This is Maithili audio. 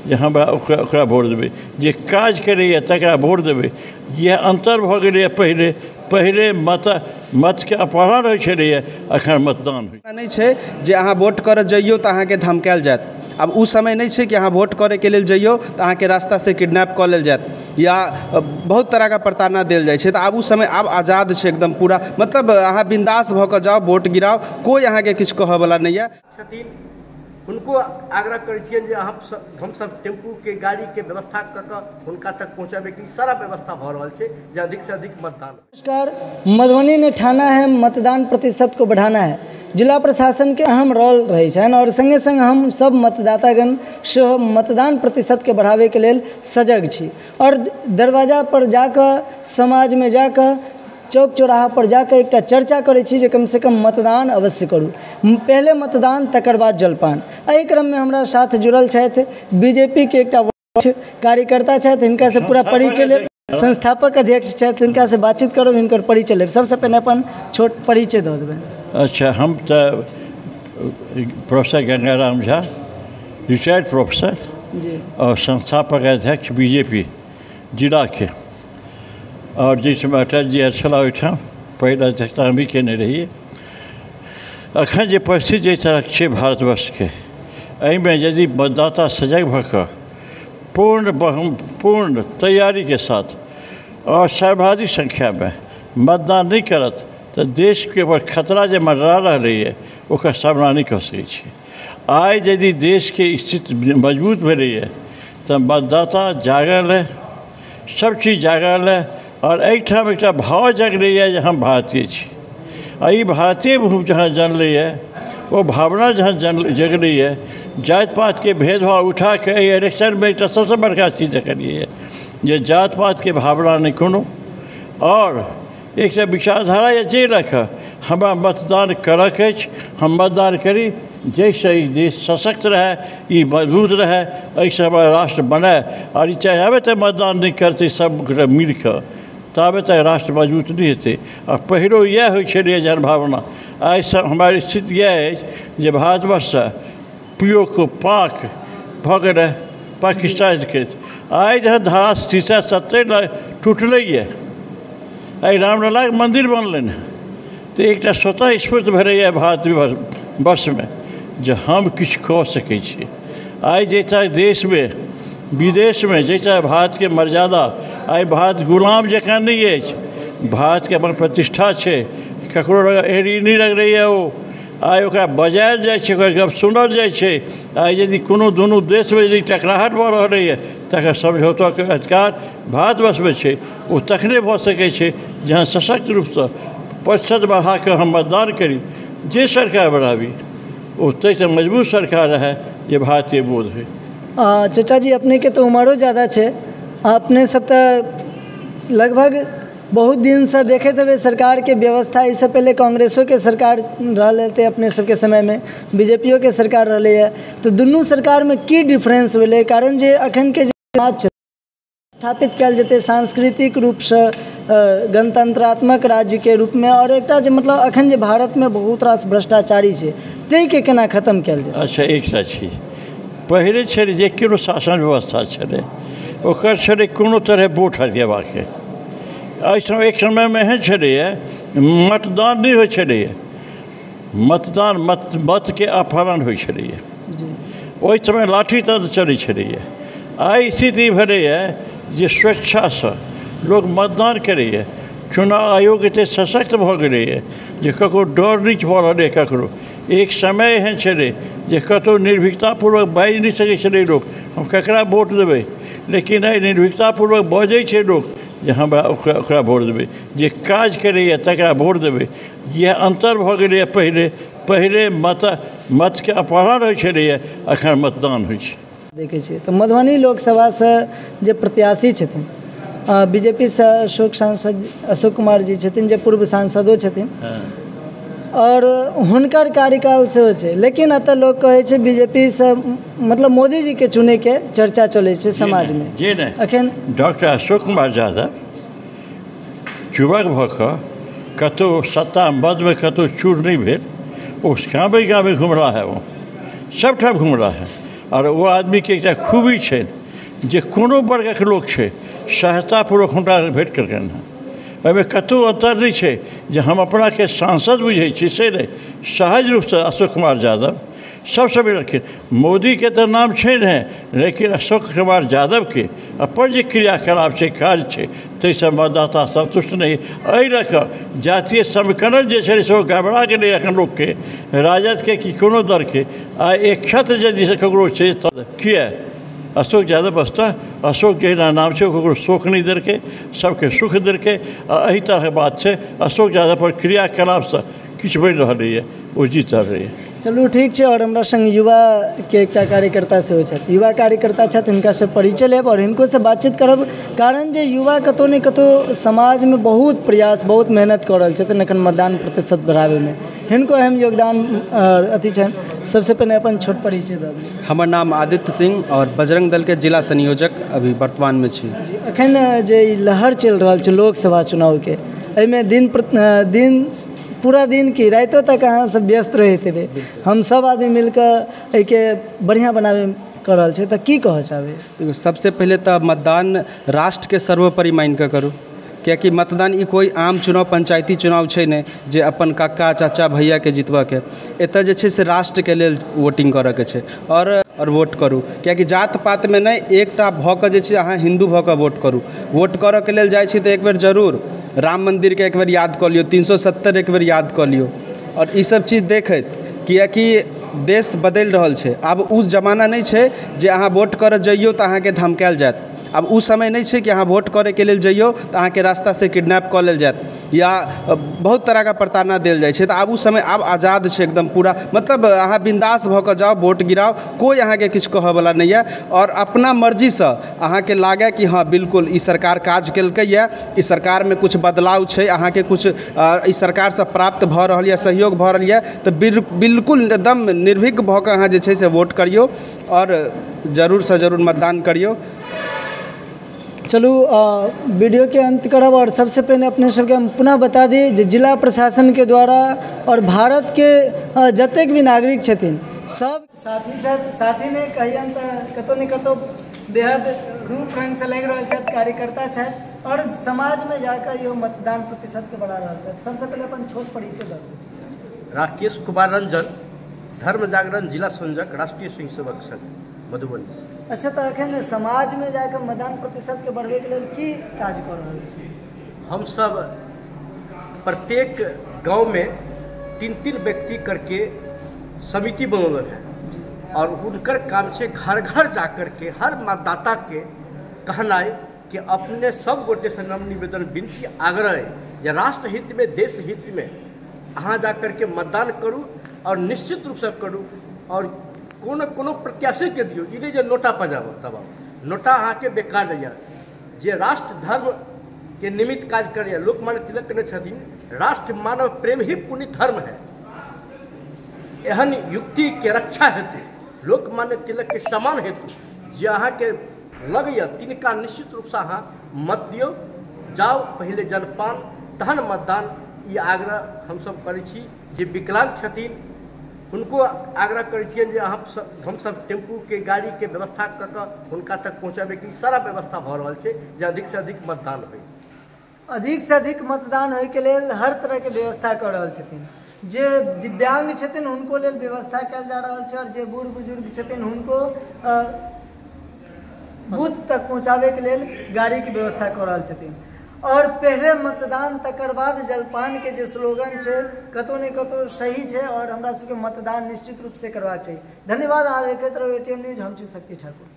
जे हमरा ओकरा वोट देबै, जे काज करैए तकरा वोट देबै। इएह अन्तर भऽ गेलैए। पहिले पहिले मतके अपहरण होइ छलैए, एखन मतदान होइ नहि छै। जे अहाँ वोट करऽ जइयौ तऽ अहाँके धमकायल जायत। आब ओ समय नहि छै कि अहाँ वोट करैके लेल जइयौ तऽ अहाँके रास्तासँ किडनैप कऽ लेल जायत या बहुत तरहके प्रताड़ना देल जाइ छै। तऽ आब ओ समय आब आजाद छै एकदम पूरा, मतलब अहाँ बिन्दास भऽ कऽ जाउ, वोट गिराउ, कोइ अहाँके किछु कहऽवला नहि यऽ। छथिन हुनको आग्रह करै छियनि जे अहाँ हमसब टेम्पूके गाड़ीके व्यवस्था कऽ कऽ हुनका तक पहुँचाबैके सारा व्यवस्था भऽ रहल छै जे अधिकसँ अधिक मतदान। नमस्कार, मधुबनी ने ठाना है मतदान प्रतिशत को बढ़ाना है। जिला प्रशासन के अहम रोल रहै छनि और संगे संग हम सब मतदातागण सेहो मतदान प्रतिशतके बढ़ाबैके लेल सजग छी और दरवाजा पर जाकऽ, समाजमे जाकऽ, चौक चौराहा पर जाकऽ एकटा चर्चा करै छी जे कमसँ कम मतदान अवश्य करू, पहिले मतदान तकर बाद जलपान। एहि क्रममे हमरा साथ जुड़ल छथि बीजेपीके एकटा कार्यकर्ता छथि, हिनकासँ पूरा परिचय लेब। संस्थापक अध्यक्ष छथि, हिनकासँ बातचीत करब, हिनकर परिचय लेब। सबसँ पहिने अपन छोट परिचय दऽ देबै। अच्छा, हम तऽ professor Gangaram Jha, retired professor ji और संस्थापक अध्यक्ष बीजेपी जिलाके, और जिस समय अटल जी छलाह ओहिठाम पहिल अध्यक्षता हम भी केने रहिए। अखन जे परिस्थिति जाहि तरहक छै भारतवर्षके, एहिमे यदि मतदाता सजग भऽ कऽ पूर्ण तैयारीके साथ और सर्वाधिक संख्यामे मतदान नहि करत तऽ देशके ऊपर खतरा जे मंडरा रहलैए ओकर सामना नहि कऽ सकै छै। आइ यदि देशके स्थिति मजबूत भेलैए तऽ मतदाता जागल है, सब चीज जागल है और एहिठाम एकटा भाव जगलैए जे हम भारतीय छी। आ ई भारतीय जहाँ जनलैए, ओ भावना जहाँ जगलैए, जाति पातिके भेदभाव उठाके एहि इलेक्शनमे एकटा सबसँ बड़का चीज देखलियै जे जाति पातिके भावना नहि कोनो, और एकटा विचारधारा यऽ जे लऽ कऽ हमरा मतदान करऽके अछि, हम मतदान करी जाहिसँ ई देश सशक्त रहए, ई मजबूत रहए, एहिसँ हमर राष्ट्र बनय। आओर ई चाहे तक मतदान नहि करतै सब गोटा मिलि कऽ, ताबे तक राष्ट्र मजबूत नहि हेतै। आ पहिलो इएह होइ छलैए जहन भावना, आइसँ हमर स्थिति इएह अछि जे भारतवर्षसँ पिओ पाक भऽ गेलै पाकिस्तानके। आइ जहन धारा 370 टूटलैए, आइ रामललाके मन्दिर बनलनि हँ, तऽ एकटा स्वतः स्फूर्त भेलैए भारतवर्षमे जे हम किछु कऽ सकै छी। आइ जाहि तरह देशमे विदेशमे जाहि तरह भारतके मर्यादा, आइ भारत गुलाम जकाँ नहि अछि, भारतके अपन प्रतिष्ठा छै, ककरो एड़ी नहि रगड़ैए ओ, आइ ओकरा बजायल जाइ छै, ओकर गप सुनल जाइ छै। आइ यदि कोनो दुनू देशमे यदि टकराहट भऽ रहलैए तकर समझौताके अधिकार भारतवर्षमे छै। ओ तखने भऽ सकै छै जहाँ सशक्त रूपसँ प्रतिशत बढ़ाकऽ हम मतदान करी, जे सरकार बढ़ाबी ओ ताहिसँ मजबूत सरकार रहए जे भारतीय बोध होइ। चचा जी, अपनेके तऽ उमरो ज़्यादा छै, अपने सब तऽ लगभग बहुत दिनसँ देखैत हेबै सरकारके व्यवस्था। एहिसँ पहिले कांग्रेसोके सरकार रहल हेतै अपने सबके समयमे, बीजेपीओके सरकार रहलैए, तऽ दुनू सरकारमे की डिफरेंस भेलै? कारण जे अखनके जे समाज छै स्थापित कयल जेतै सांस्कृतिक रूपसँ गणतंत्रात्मक राज्यके रूपमे, आओर एकटा जे मतलब अखन जे भारतमे बहुत रास भ्रष्टाचारी छै ताहिके केना खत्म कयल जेतै? अच्छा, एकटा चीज पहिले छलै जे कोनो शासन व्यवस्था छलै ओकर छलै कोनो तरहे वोट हथियेबाके। एहि समय एक समयमे एहन छलैए मतदान नहि होइ छलैए, मतदान मतके अपहरण होइ छलैए, ओहि समय लाठी तंत्र चलै छलैए। आइ स्थिति भेलैए जे स्वेच्छासँ लोक मतदान करैए, चुनाव आयोग एतेक सशक्त भऽ गेलैए जे ककरो डर नहि भऽ रहलैए ककरो। एक समय एहन छलै जे कतहु निर्भीकतापूर्वक बाजि नहि सकै छलै लोक हम ककरा वोट देबै, लेकिन आइ निर्भीकतापूर्वक बजै छै लोक जे हमरा ओकरा वोट देबै, जे काज करैए तकरा वोट देबै। इएह अन्तर भऽ गेलैए। पहिले पहिले मतके अपहरण होइ छलैए, एखन मतदान होइ छै। देखै छियै तऽ मधुबनी लोकसभासँ जे प्रत्याशी छथिन बीजेपीसँ अशोक सांसद अशोक कुमार जी छथिन, जे पूर्व सांसदो छथिन और हुनकर कार्यकाल सेहो छै, लेकिन एतऽ लोक कहै छै बीजेपीसँ मतलब मोदी जीके चुनैके चर्चा चलै छै समाजमे। जे नहि अखन डॉक्टर अशोक कुमार यादव युवक भऽ कऽ कतहु सत्ता मदमे कतहु चूर नहि भेल, ओ गामे गामे घुमला है, ओ सबठाम घुमला है। आओर ओ आदमीके एकटा खूबी छनि जे कोनो वर्गक लोक छै सहजतापूर्वक हुनका भेँट केलकनि हँ। एहिमे कतहु अन्तर नहि छै जे हम अपनाके सांसद बुझै छी से नहि, सहज रूपसँ अशोक कुमार यादव सबसँ मिललखिन। मोदीके तऽ नाम छै ने, लेकिन अशोक कुमार यादवके अपन जे क्रियाकलाप छै, काज छै, ताहिसँ मतदाता सन्तुष्ट नहि। एहि लऽ कऽ जातीय समीकरण जे छै से ओ गड़बड़ा गेलै एखन लोकके, राजदके कि कोनो दलके। आ एक क्षत्र यदि ककरो छै तऽ किए अशोक यादव बसता, अशोक जहिना नाम छै ककरो शोक नहि देलकै, सबके सुख देलकै। आ एहि तरहके बात छै। अशोक यादव पर क्रियाकलापसँ किछु बनि रहलैए, ओ जीत रहलैए। चलू ठीक छै। और हमरा संग युवाके एकटा कार्यकर्ता सेहो छथि, युवा कार्यकर्ता छथि, हिनकासँ परिचय लेब और हिनकोसँ बातचीत करब, कारण जे युवा कतहु ने कतहु समाजमे बहुत प्रयास, बहुत मेहनत कऽ रहल छथिन एखन मतदान प्रतिशत बढ़ाबैमे, हिनको अहम योगदान अथी छनि। सबसँ पहिने अपन छोट परिचय दऽ दियौ। हमर नाम आदित्य सिंह और बजरंग दल के जिला संयोजक अभी वर्तमानमे छी। एखन जे ई लहर चलि रहल छै लोकसभा चुनावके, एहिमे दिन पूरा दिन की रातिओ तक अहाँ सब व्यस्त रहैत हेबै, हम सब आदमी मिलकऽ एहिके बढ़िआँ बनाबै कऽ रहल छै, तऽ की कहऽ चाहबै? देखियौ, सबसँ पहिले तऽ मतदान राष्ट्रके सर्वोपरि मानिकऽ करू, कियाकि मतदान ई कोइ आम चुनाव पंचायती चुनाव छै नहि जे अपन कक्का चाचा भैयाके जितबऽके, एतऽ जे छै से राष्ट्रके लेल वोटिंग करऽके छै और वोट करू, कियाकि जात पातमे नहि, एकटा भऽ कऽ जे छै अहाँ हिन्दू भऽ कऽ वोट करू। वोट करऽके लेल जाइ छी तऽ एक बेर जरूर राम मन्दिरके एक बेर याद कऽ लियौ, 370 एक बेर याद कऽ लियौ, और ई सब चीज देखैत, कियाकि देश बदलि रहल छै। आब ओ जमाना नहि छै जे अहाँ वोट करऽ जइयौ तऽ अहाँके धमकायल जायत। आब ओ समय नहि छै कि अहाँ वोट करैके लेल जइयौ तऽ अहाँके रास्तासँ किडनैप कऽ लेल जायत या बहुत तरहके प्रताड़ना देल जाइ छै। तऽ आब ओ समय आब आजाद छै एकदम पूरा, मतलब अहाँ बिन्दास भऽ कऽ जाउ, वोट गिराउ, कोइ अहाँके किछु कहऽवला नहि यऽ। और अपना मर्जीसँ अहाँके लागै कि हँ बिल्कुल ई सरकार काज केलकै यऽ, ई सरकारमे किछु बदलाव छै, अहाँके किछु ई सरकारसँ प्राप्त भऽ रहल यऽ, सहयोग भऽ रहल यऽ, तऽ बिल्कुल एकदम निर्भीक भऽ कऽ अहाँ जे छै से वोट करियौ और जरूरसँ जरूर मतदान करियौ। चलू वीडियोके अंत करब और सबसे पहिने अपने सबके हम पुनः बता दी जे जिला प्रशासनके द्वारा और भारतके जतेक भी नागरिक छथिन सब साथी छथि, साथी नहि कहियनि तऽ कतहु ने कतहु बेहद रूप रङ्गसँ लागि रहल छथि, कार्यकर्ता छथि और समाजमे जाकऽ इहो मतदान प्रतिशतके बढ़ा रहल छथि। सबसँ पहिले अपन छोट परिचय दऽ दै। राकेश कुमार रंजन, धर्म जागरण जिला संयोजक, राष्ट्रीय स्वयंसेवक संघ, मधुबनी। अच्छा, तऽ एखन समाजमे जाकऽ मतदान प्रतिशतके बढ़बैके लेल की काज कऽ रहल छी? हमसब प्रत्येक गांव में 3-3 व्यक्ति करके समिति बनौले हैं और हुनकर काम छै घर घर जा करके हर मतदाता के कहनाइ कि अपने सब गोटे से नम्र निवेदन विनती आग्रह है जे राष्ट्र हित में, देश हित में अहाँ जा करके मतदान करू और निश्चित रूपसँ करू और कोनो कोनो प्रत्याशीके दियौ। ई नहि जे नोटा पजाबो तब नोटा अहाँके बेकार जाइए। जे राष्ट्र धर्म के निमित्त काज करैए, लोकमान्य तिलक कहने छथिन राष्ट्र मानव प्रेम ही पुण्य धर्म है, एहन युक्तिके रक्षा हेतु लोकमान्य तिलकके सम्मान हेतु जे अहाँके लगैए तिनका निश्चित रूपसँ अहाँ मत दियौ। जाउ पहिले जनपान तहन मतदान, ई आग्रह हमसब करै छी। जे विकलांग छथिन हुनको आग्रह करै छियनि जे अहाँ हमसब टेम्पूके गाड़ीके व्यवस्था कऽ कऽ हुनका तक पहुँचाबैके सारा व्यवस्था भऽ रहल छै जे अधिकसँ अधिक मतदान होइ। अधिकसँ अधिक मतदान होइके लेल हर तरहके व्यवस्था कऽ रहल छथिन। जे दिव्यांग छथिन हुनको लेल व्यवस्था कयल जा रहल छै और जे बूढ़ बुजुर्ग छथिन हुनको बूथ तक पहुँचाबैके लेल गाड़ीके व्यवस्था कऽ रहल छथिन। और पहिले मतदान तकर बाद जलपान के जे स्लोगन छै कतहु ने कतहु सही छै और हमरा सबके मतदान निश्चित रूप से करबाक चाही। धन्यवाद। अहाँ देखैत रहू एटीएम न्यूज, हम छी शक्ति ठाकुर।